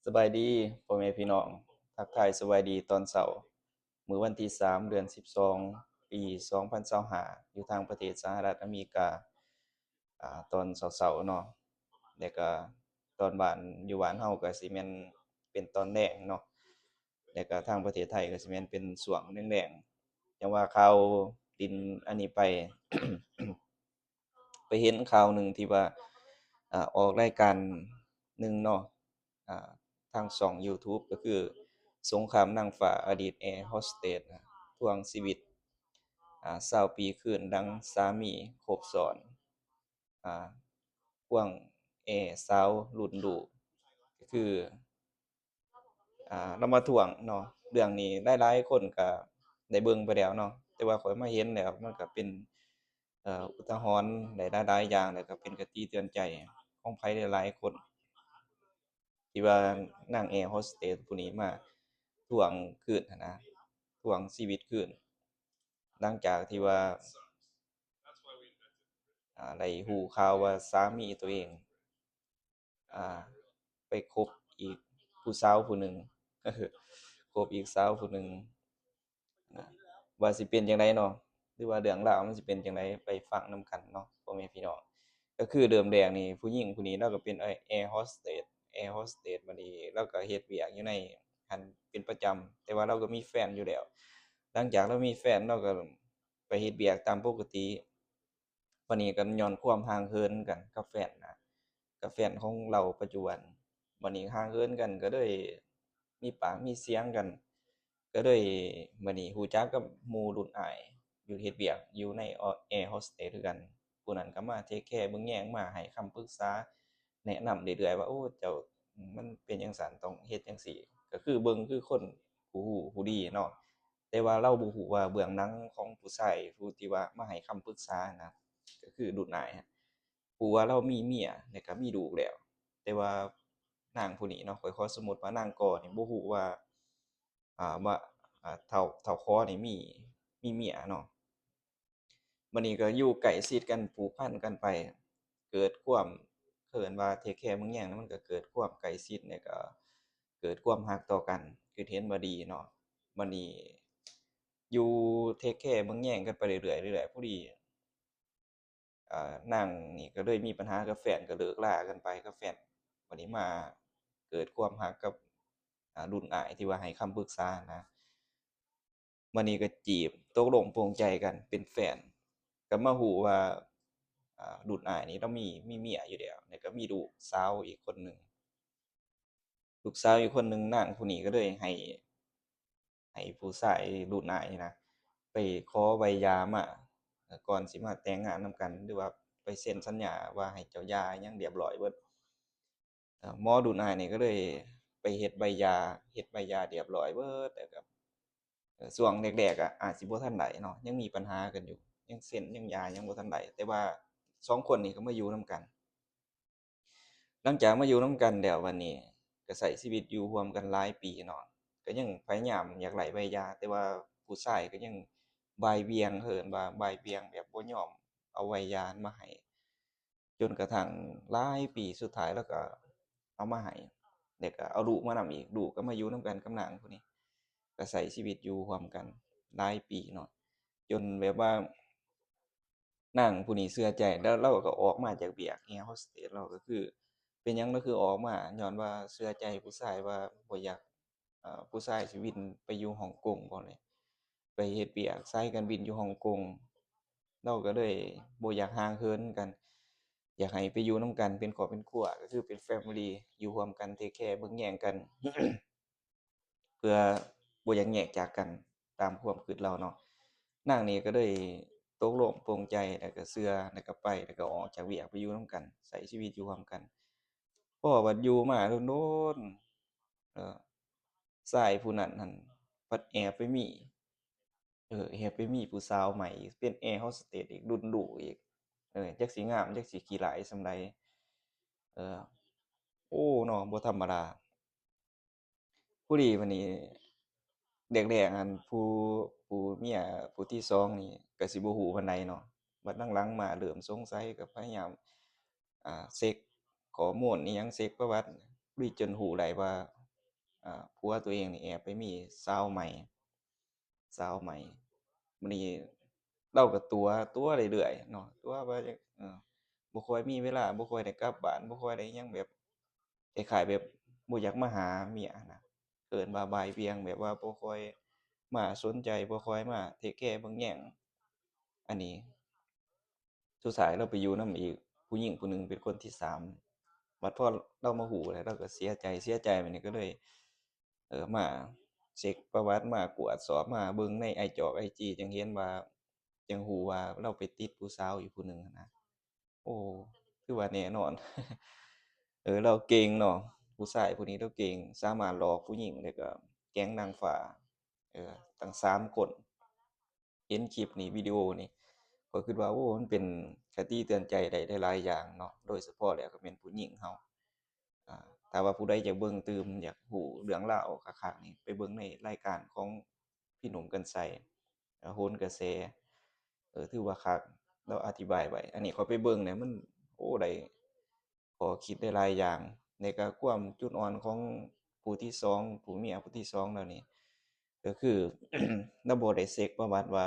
ສະບາຍດີພໍ່ແມ່ພີ່ນ້ອງ, ທັກທາຍສະບາຍດີຕອນເຊົ້າ ມື້ວັນທີສາມ ເດືອນສິບສອງ ປີສອງພັນຊາວຫ້າ ຢູ່ທາງປະເທດສະຫະລັດອາເມລິກາ ອາ ຕອນເຊົ້າໆເນາະ ແລ້ວກະຕອນບ້ານ ຢູ່ບ້ານເຮົາກະຊິແມ່ນເປັນຕອນແລງເນາະ ແລ້ວກະທາງປະເທດໄທກະຊິແມ່ນເປັນຊ່ວງແລງໆ. ຈັ່ງວ່າຂ່າວດິນອັນນີ້ໄປ ໄປເຫັນຂ່າວໜຶ່ງທີ່ວ່າ ອາ ອອກລາຍການໜຶ່ງເນາະ ອາ ທາງຊ່ອງ YouTube ກໍຄືສົງຄາມນາງຟ້າ ອະດີດແອໂຮສເຕສທວງຊີວິດ ອາ ຊາວປີຄືນ ຫຼັງສາມີຄົບຊ້ອນ ອາ ຄວາງແອສາວລຸ້ນລູກ ກໍຄື ອ່າ ນຳມາທວງເນາະ. ເລື່ອງນີ້ຫຼາຍໆຄົນກະໄດ້ເບິ່ງໄປແລ້ວເນາະ ແຕ່ວ່າຂ້ອຍມາເຫັນແລ້ວ ມັນກະເປັນ ເອີ ອຸທາຫອນໄດ້ຫຼາຍໆຢ່າງ ແລ້ວກະເປັນຄະຕິເຕືອນໃຈຂອງໃຜຫຼາຍໆຄົນ ທີ່ວ່ານາງແອໂຮສເຕສຜູ້ນີ້ມາທວງຄືນຫັ້ນນະ ທວງຊີວິດຄືນ ຫຼັງຈາກທີ່ວ່າ ອ່າ ໄດ້ຮູ້ຂ່າວວ່າສາມີຕົວເອງ ອ່າ ໄປຄົບອີກຜູ້ສາວຜູ້ໜຶ່ງ ຄົບອີກສາວຜູ້ໜຶ່ງ ນະ ວ່າຊິເປັນຈັ່ງໃດເນາະ ຫຼືວ່າເລື່ອງລາວມັນຊິເປັນຈັ່ງໃດ ໄປຟັງນຳກັນເນາະ ພໍ່ແມ່ພີ່ນ້ອງ. ກໍຄືເລີ່ມແລກນີ້ ຜູ້ຍິງຜູ້ນີ້ລາວກໍເປັນແອ ແອໂຮສເຕສ ແອໂຮສເຕສ ບາດນີ້ລາວກໍເຮັດວຽກຢູ່ໃນຫັ້ນເປັນປະຈຳ ແຕ່ວ່າລາວກໍມີແຟນຢູ່ແລ້ວ. ຫຼັງຈາກລາວມີແຟນ ລາວກໍໄປເຮັດວຽກຕາມປົກກະຕິ. ບາດນີ້ກໍຍ້ອນຄວາມຫ່າງເຫີນກັນກັບແຟນນະ ກັບແຟນຂອງລາວປັດຈຸບັນ ບາດນີ້ຫ່າງເຫີນກັນກໍເລີຍມີປາກມີສຽງກັນ ກໍເລີຍ ບາດນີ້ຮູ້ຈັກກັບໝູ່ລຸ້ນອ້າຍ ຢູ່ເຮັດວຽກຢູ່ໃນແອໂຮສເຕສຄືກັນ ຜູ້ນັ້ນກໍມາເທກແຄເບິ່ງແຍງ ມາໃຫ້ຄຳປຶກສາແນະນຳເລື້ອຍໆວ່າ ໂອ້ ເຈົ້າ ມັນເປັນຈັ່ງຊັ້ນ ຕ້ອງເຮັດຈັ່ງຊີ້ ກໍຄືເບິ່ງຄືຄົນຜູ້ຮູ້ຜູ້ດີເນາະ. ແຕ່ວ່າລາວບໍ່ຮູ້ວ່າເບື້ອງຫຼັງຂອງຜູ້ຊາຍຜູ້ທີ່ວ່າມາໃຫ້ຄຳປຶກສານະ ກໍຄືລຸ້ນອ້າຍ ຮູ້ວ່າລາວມີເມຍ ແລ້ວກໍມີລູກແລ້ວ ແຕ່ວ່ານາງຜູ້ນີ້ເນາະ ຂ້ອຍຂໍສົມມຸດວ່ານາງກໍນີ້ ບໍ່ຮູ້ວ່າ ອ່າ ວ່າ ອ່າ ທ້າວ ທ້າວຂໍນີ້ມີ ມີເມຍເນາະ. ບາດນີ້ກໍຢູ່ໃກ້ຊິດກັນ ຜູກພັນກັນໄປ ເກີດຄວາມ ເອີ້ນວ່າເທກແຄເບິ່ງແຍງ ແລ້ວມັນກໍເກີດຄວາມໃກ້ຊິດ ແລ້ວກໍເກີດຄວາມຮັກຕໍ່ກັນ ຄິດເຫັນວ່າດີເນາະ. ບາດນີ້ຢູ່ເທກແຄເບິ່ງແຍງກັນໄປເລື້ອຍໆ ເລື້ອຍໆ ພໍດີ ອ່າ ນາງນີ້ກໍເລີຍມີບັນຫາກັບແຟນ ກໍເລີກລາກັນໄປກັບແຟນ. ບາດນີ້ມາເກີດຄວາມຮັກກັບ ອ່າ ລຸ້ນອ້າຍທີ່ວ່າໃຫ້ຄຳປຶກສານະ. ບາດນີ້ກໍຈີບ ຕົກລົງປົງໃຈກັນເປັນແຟນ ກໍມາຮູ້ວ່າ ອ່າ ລຸ້ນອ້າຍນີ້ລາວມີ ມີເມຍຢູ່ແລ້ວ ແລ້ວກໍມີລູກສາວອີກຄົນໜຶ່ງ ລູກສາວອີກຄົນໜຶ່ງ. ນາງຜູ້ນີ້ກໍເລີຍໃຫ້ ໃຫ້ຜູ້ຊາຍລຸ້ນອ້າຍນີ້ນະ ໄປຂໍໃບຫຍ່າມາ ກ່ອນຊິມາແຕ່ງງານນຳກັນ ຫຼືວ່າໄປເຊັນສັນຍາວ່າໃຫ້ເຈົ້າຢ່າຫຍັງລຽບລ້ອຍເບິດ. ເອີ ໝໍລຸ້ນອ້າຍນີ້ກໍເລີຍໄປເຮັດໃບຫຍ່າ ເຮັດໃບຫຍ່າລຽບລ້ອຍເບິດ ແລ້ວກໍ ເອີ ຊ່ວງແລກໆອະ ອາດຊິບໍ່ທັນໄດ້ເນາະ ຍັງມີບັນຫາກັນຢູ່ ຍັງເຊັນຍັງຫຍ່າຍັງບໍ່ທັນໄດ້ ແຕ່ວ່າສອງຄົນນີ້ກໍມາຢູ່ນຳກັນ. ຫຼັງຈາກມາຢູ່ນຳກັນແລ້ວ ບາດນີ້ກໍໃຊ້ຊີວິດຢູ່ຮ່ວມກັນຫຼາຍປີເນາະ ກໍຍັງພະຍາຍາມຢາກໄດ້ໃບຫຍ່າ ແຕ່ວ່າຜູ້ຊາຍກໍຍັງບ່າຍບ່ຽງ ເອີ້ນວ່າບ່າຍບ່ຽງ ແບບບໍ່ຍອມເອົາໃບຫຍ່າມາໃຫ້. ຈົນກະທັ່ງຫຼາຍປີ ສຸດທ້າຍລາວກະເອົາມາໃຫ້ ແລ້ວກະເອົາລູກມານຳອີກ ລູກກະມາຢູ່ນຳກັນກັບນາງຜູ້ນີ້ ກະໃຊ້ຊີວິດຢູ່ຮ່ວມກັນຫຼາຍປີເນາະ ຈົນແບບວ່ານາງຜູ້ນີ້ເຊື່ອໃຈ ແລ້ວລາວກະອອກມາຈາກວຽກແອໂຮສເຕສ. ລາວກະຄື ເປັນຫຍັງລາວຄືອອກມາ ຍ້ອນວ່າເຊື່ອໃຈຜູ້ຊາຍວ່າບໍ່ຢາກ ເອີ ຜູ້ຊາຍຊິບິນໄປຢູ່ຮົງກົງບໍ ໄປເຮັດວຽກສາຍການບິນຢູ່ຮົງກົງ ລາວກໍເລີຍບໍ່ຢາກຫ່າງເຫີນກັນ ຢາກໃຫ້ໄປຢູ່ນຳກັນເປັນຄອບເປັນຄົວ ກໍຄືເປັນແຟມິລີ ຢູ່ຮ່ວມກັນ ເທກແຄເບິ່ງແຍງກັນ ເພື່ອບໍ່ຢາກແຍກຈາກກັນ ຕາມຄວາມຄິດລາວເນາະ. ນາງນີ້ກໍເລີຍຕົກລົງປົງໃຈ ແລ້ວກໍເຊື່ອ ແລ້ວກໍໄປ ແລ້ວກໍອອກຈາກວຽກໄປຢູ່ນຳກັນ ໃຊ້ຊີວິດຢູ່ຮ່ວມກັນ. ພໍບັດຢູ່ມາດົນໆ ເອີ ຊາຍຜູ້ນັ້ນຫັ້ນພັດແອບໄປມີ ເອີ ແອບໄປມີຜູ້ສາວໃໝ່ອີກ ເປັນແອໂຮສເຕສອີກ ລຸ້ນລູກອີກ ເອີ ຈັກຊິງາມ ຈັກຊິຂີ້ຮ້າຍສ່ຳໃດ. ເອີ ໂອ້ ເນາະ ບໍ່ທຳມະດາ. ພໍດີບັດນີ້ ແລກໆຫັ້ນ ຜູ້ ຜູ້ເມຍຜູ້ທີສອງນີ້ກໍຊິບໍ່ຮູ້ປານໃດເນາະ ບັດຫຼັງໆມາເລີ່ມສົງໄສ ກໍພະຍາຍາມ ອ່າ ເຊັກຂໍ້ມູນອີ່ຫຍັງ ເຊັກປະຫວັດ ລຸຍຈົນຮູ້ໄດ້ວ່າ ອາ ຜົວຕົວເອງນີ້ແອບໄປມີສາວໃໝ່ ສາວໃໝ່. ບັດນີ້ລາວກໍຕົວະ ຕົວະເລື້ອຍໆເນາະ ຕົວະວ່າ ເອີ ບໍ່ຄ່ອຍມີເວລາ ບໍ່ຄ່ອຍໄດ້ກັບບ້ານ ບໍ່ຄ່ອຍໄດ້ຫຍັງ ແບບຄ້າຍໆແບບບໍ່ຢາກມາຫາເມຍນະ ເອີ້ນວ່າບ່າຍບ່ຽງ ແບບວ່າບໍ່ຄ່ອຍມາສົນໃຈ ບໍ່ຄ່ອຍມາເທກແຄເບິ່ງແຍງ. ອັນນີ້ສຸດທ້າຍລາວໄປຢູ່ນຳອີກຜູ້ຍິງຜູ້ໜຶ່ງເປັນຄົນທີສາມ ບັດພໍລາວມາຮູ້ແລ້ວ ລາວກໍເສຍໃຈ ເສຍໃຈ ບັດນີ້ກໍເລີຍ ເອີ ມາເຊັກປະຫວັດ ມາກວດສອບ ມາເບິ່ງໃນໄອຈອກໄອຈີ ຈຶ່ງເຫັນວ່າ ຈຶ່ງຮູ້ວ່າລາວໄປຕິດຜູ້ສາວອີກຜູ້ໜຶ່ງຫັ້ນນະ. ໂອ້ ຖືວ່າແນ່ນອນ ເອີ ລາວເກັ່ງເນາະ ຜູ້ຊາຍຜູ້ນີ້ລາວເກັ່ງ ສາມາດຫຼອກຜູ້ຍິງ ແລ້ວກໍແກ້ງນາງຟ້າ ເອີ ຕັ້ງສາມຄົນ. ເຫັນຄລິບນີ້ ວິດີໂອນີ້ ຂ້ອຍຄິດວ່າ ໂອ້ ມັນເປັນຄະຕິເຕືອນໃຈໄດ້ຫຼາຍໆຢ່າງເນາະ ໂດຍສະເພາະແລ້ວກໍແມ່ນຜູ້ຍິງເຮົາ ອາ ຖ້າວ່າຜູ້ໃດຢາກເບິ່ງຕື່ມ ຢາກຮູ້ເລື່ອງລາວຄັກໆນີ້ ໄປເບິ່ງໃນລາຍການຂອງພີ່ໜຸ່ມ ກັນໄຊ ອາ ໂຫນກະແສ ເອີ ຖືວ່າຄັກ ລາວອະທິບາຍໄວ້. ອັນນີ້ຂ້ອຍໄປເບິ່ງແລ້ວ ມັນ ໂອ້ ໄດ້ຂໍ້ຄິດໄດ້ຫຼາຍຢ່າງ ແລ້ວກໍຄວາມຈຸດອ່ອນຂອງຜູ້ທີສອງ ຜູ້ເມຍຜູ້ທີສອງລາວນີ້ ກໍຄື ລາວບໍ່ໄດ້ເຊັກປະຫວັດວ່າ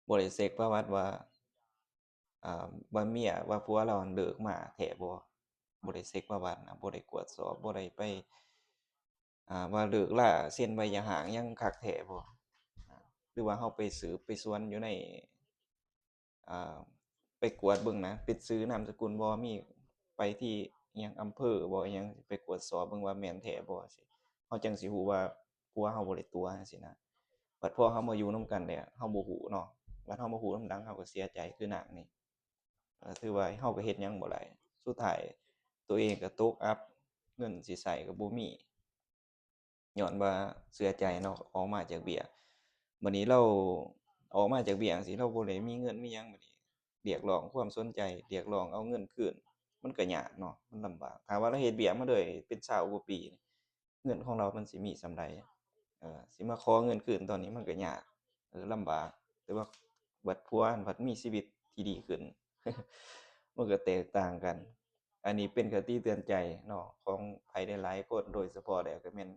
ບໍ່ໄດ້ເຊັກປະຫວັດວ່າ ອ່າ ວ່າເມຍ ວ່າຜົວລາວຫັ້ນເລີກມາແທ້ບໍ່ ບໍ່ໄດ້ເຊັກປະຫວັດນະ ບໍ່ໄດ້ກວດສອບ ບໍ່ໄດ້ໄປ ອ່າ ວ່າເລີກລາ ເຊັນໃບຢ່າຮ້າງຫຍັງຄັກແທ້ບໍ່ ຫຼືວ່າເຮົາໄປສືບໄປສວນຢູ່ໃນ ອ່າ ໄປກວດເບິ່ງນະ ເປັນຊື່ນາມສະກຸນບໍ່ ມີໄປທີ່ອີ່ຫຍັງ ອຳເພີບໍ່ ອີ່ຫຍັງ ໄປກວດສອບເບິ່ງວ່າແມ່ນແທ້ບໍ່ ເຮົາຈັ່ງຊິຮູ້ວ່າຜົວເຮົາບໍ່ໄດ້ຕົວະ ຈັ່ງຊີ້ນະ. ບັດພໍເຮົາມາຢູ່ນຳກັນແລ້ວ ເຮົາບໍ່ຮູ້ເນາະ ບັດເຮົາມາຮູ້ນຳຫຼັງ ເຮົາກໍເສຍໃຈຄືນາງນີ້ ເອີ ຖືວ່າເຮົາກໍເຮັດຫຍັງບໍ່ໄດ້ ສຸດທ້າຍຕົວເອງກໍຕົກອັບ ເງິນຊິໃຊ້ກໍບໍ່ມີ ຍ້ອນວ່າເຊື່ອໃຈເນາະ ອອກມາຈາກວຽກ ບັດນີ້ລາວອອກມາຈາກວຽກຈັ່ງຊີ້ ລາວບໍ່ໄດ້ມີເງິນມີຫຍັງ ບັດນີ້ຮຽກຮ້ອງຄວາມສົນໃຈ ຮຽກຮ້ອງເອົາເງິນຄືນ ມັນກໍຍາກເນາະ ມັນລຳບາກ. ຖ້າວ່າລາວເຮັດວຽກມາເລີຍເປັນຊາວກວ່າປີ ເງິນຂອງລາວມັນຊິມີສ່ຳໃດ ເອີ ຊິມາຂໍເງິນຄືນຕອນນີ້ມັນກໍຍາກ ເອີ ລຳບາກ ແຕ່ວ່າບັດຜົວຫັ້ນພັດມີຊີວິດທີ່ດີຂຶ້ນ ມັນກໍແຕກຕ່າງກັນ. ອັນນີ້ເປັນຄະຕິເຕືອນໃຈເນາະ ຂອງໃຜຫຼາຍໆຄົນ ໂດຍສະເພາະແລ້ວກໍແມ່ນ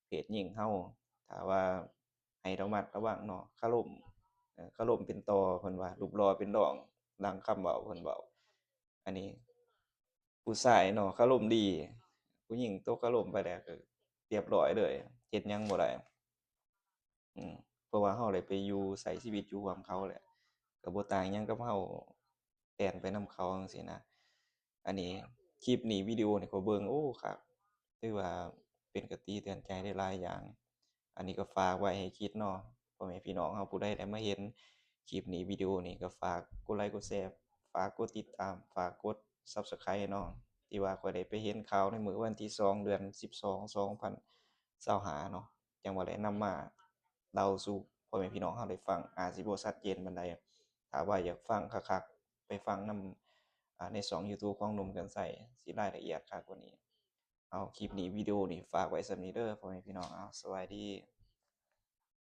ເພດຍິງເຮົາ ຖ້າວ່າໃຫ້ລະມັດລະວັງເນາະ ຄາລົມ ເອີ ຄາລົມເປັນຕໍ່ ເພິ່ນວ່າ ຮູບຫຼໍ່ເປັນລອງ ດັ່ງຄຳເວົ້າເພິ່ນເວົ້າ. ອັນນີ້ຜູ້ຊາຍເນາະ ຄາລົມດີ ຜູ້ຍິງຕົກຄາລົມໄປແລ້ວກໍລຽບຮ້ອຍເລີຍ ເຮັດຫຍັງບໍ່ໄດ້ ອືມ ເພາະວ່າເຮົາໄດ້ໄປຢູ່ໃຊ້ຊີວິດຢູ່ຮ່ວມເຂົາແຫຼະ ກໍບໍ່ຕ່າງຫຍັງກັບເຮົາແລ່ນໄປນຳເຂົາ ຈັ່ງຊີ້ນະ. ອັນນີ້ ຄລິບນີ້ ວິດີໂອນີ້ ຂ້ອຍເບິ່ງ ໂອ້ ຄັກ ຖືວ່າເປັນຄະຕິເຕືອນໃຈໄດ້ຫຼາຍຢ່າງ. ອັນນີ້ກໍຝາກໄວ້ໃຫ້ຄິດເນາະ ພໍ່ແມ່ພີ່ນ້ອງເຮົາ ຜູ້ໃດໄດ້ມາເຫັນຄລິບນີ້ ວິດີໂອນີ້ ກໍຝາກກົດໄລກົດແຊ ຝາກກົດຕິດຕາມ ຝາກກົດ Subscribe ເນາະ ທີ່ວ່າຂ້ອຍໄດ້ໄປເຫັນຂ່າວໃນມື້ວັນທີສອງ ເດືອນສິບສອງ ສອງພັນຊາວຫ້າເນາະ ຈັ່ງວ່າໄດ້ນຳມາເລົ່າສູ່ພໍ່ແມ່ພີ່ນ້ອງເຮົາໄດ້ຟັງ ອາດຊິບໍ່ຊັດເຈນປານໃດ. ຖ້າວ່າຢາກຟັງຄັກໆ ໄປຟັງນຳ ອາ ໃນຊ່ອງ YouTube ຂອງໜຸ່ມກັນໄຊ ຊິລາຍລະອຽດຄັກກວ່ານີ້. ເອົາ ຄລິບນີ້ ວິດີໂອນີ້ ຝາກໄວ້ສ່ຳນີ້ເດີ ພໍ່ແມ່ພີ່ນ້ອງ ເອົາ ສະບາຍດີ.